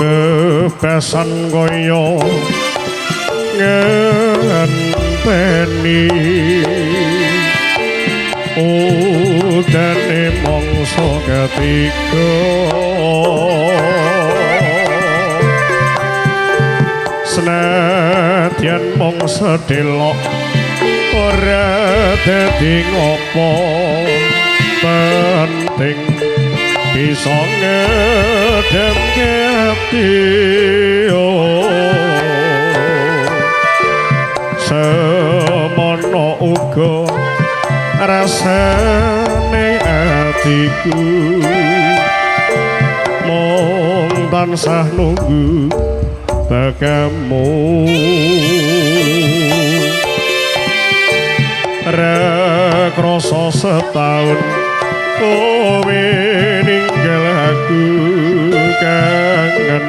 Bebesan kaya ngenteni udane mangsa ketiga, senadyan mung sedelok ora dadi ngopo, penting bisa ngedemke ati. Semono uga rasane atiku mung tansah nunggu tekamu. Ra krasa setahun kowe ninggal aku, kangen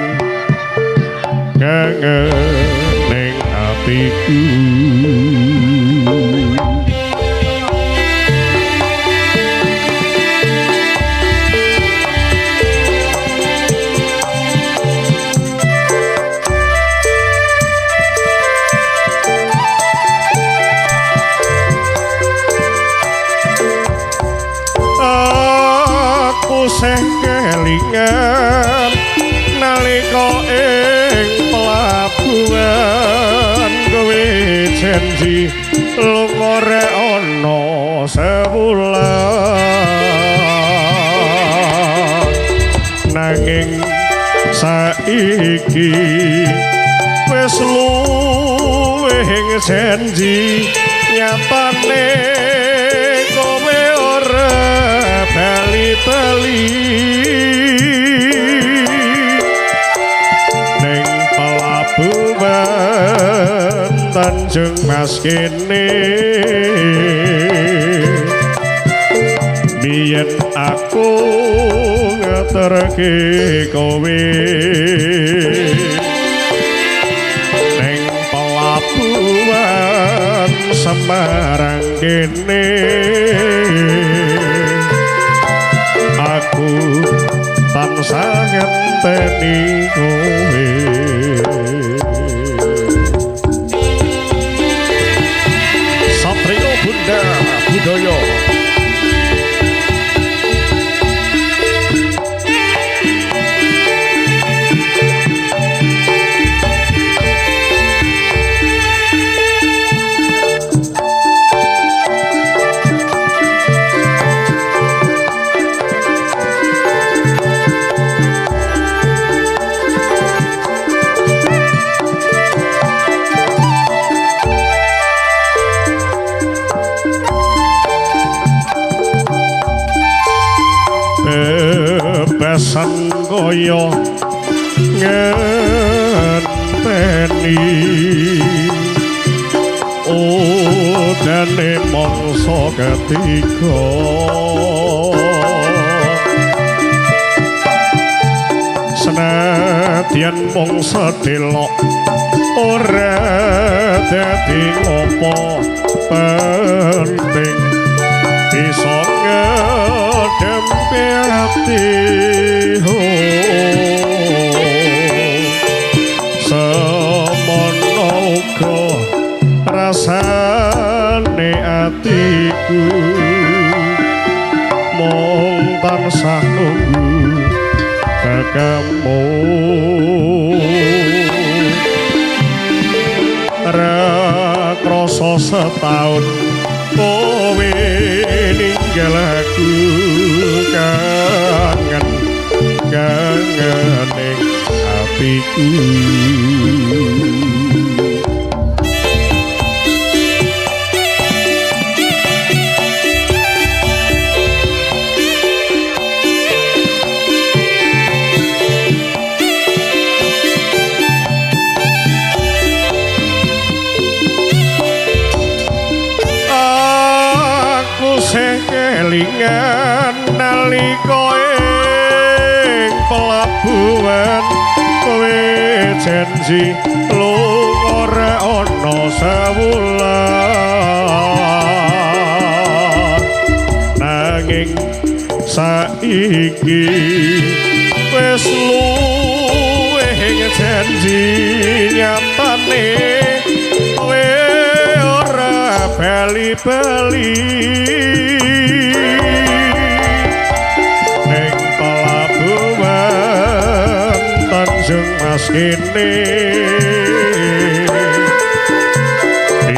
kangen ning atiku. Sing kelingan nalika ing pelabuhan, kowe janji lunga rek ana sewulan, nanging saiki wis luwih janji, nyatane kowe ora bali-bali ning pelabuhan Tanjung Mas kene. Biyen aku ngeterke kowe ning pelabuhan Semarang kene, aku tansah ngenteni kowe. Satrio Bunda Budaya. Bebesan kaya ngenteni udane mangsa ketiga, senadyan mung sedelok ora dadi ngopo, penting bisa ngedempe ati. Semono uga rasane atiku mung tansah nunggu tekamu. Ra krasa setahun kowe ninggal aku, kangen atiku. Aku sing kelingan nalika ing pelabuhan kowe janji lunga ora ana sewulan, nanging saiki wis luwih janji nyatane kowe ora bali-bali. Ning pelabuhan Tanjung Mas kene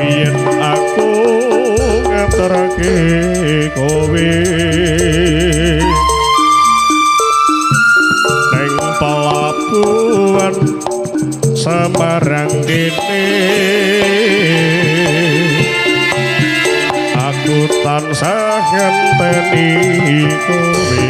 yen aku ngeterke kowe ning pelabuhan Semarang kene aku tansah ngenteni kowe.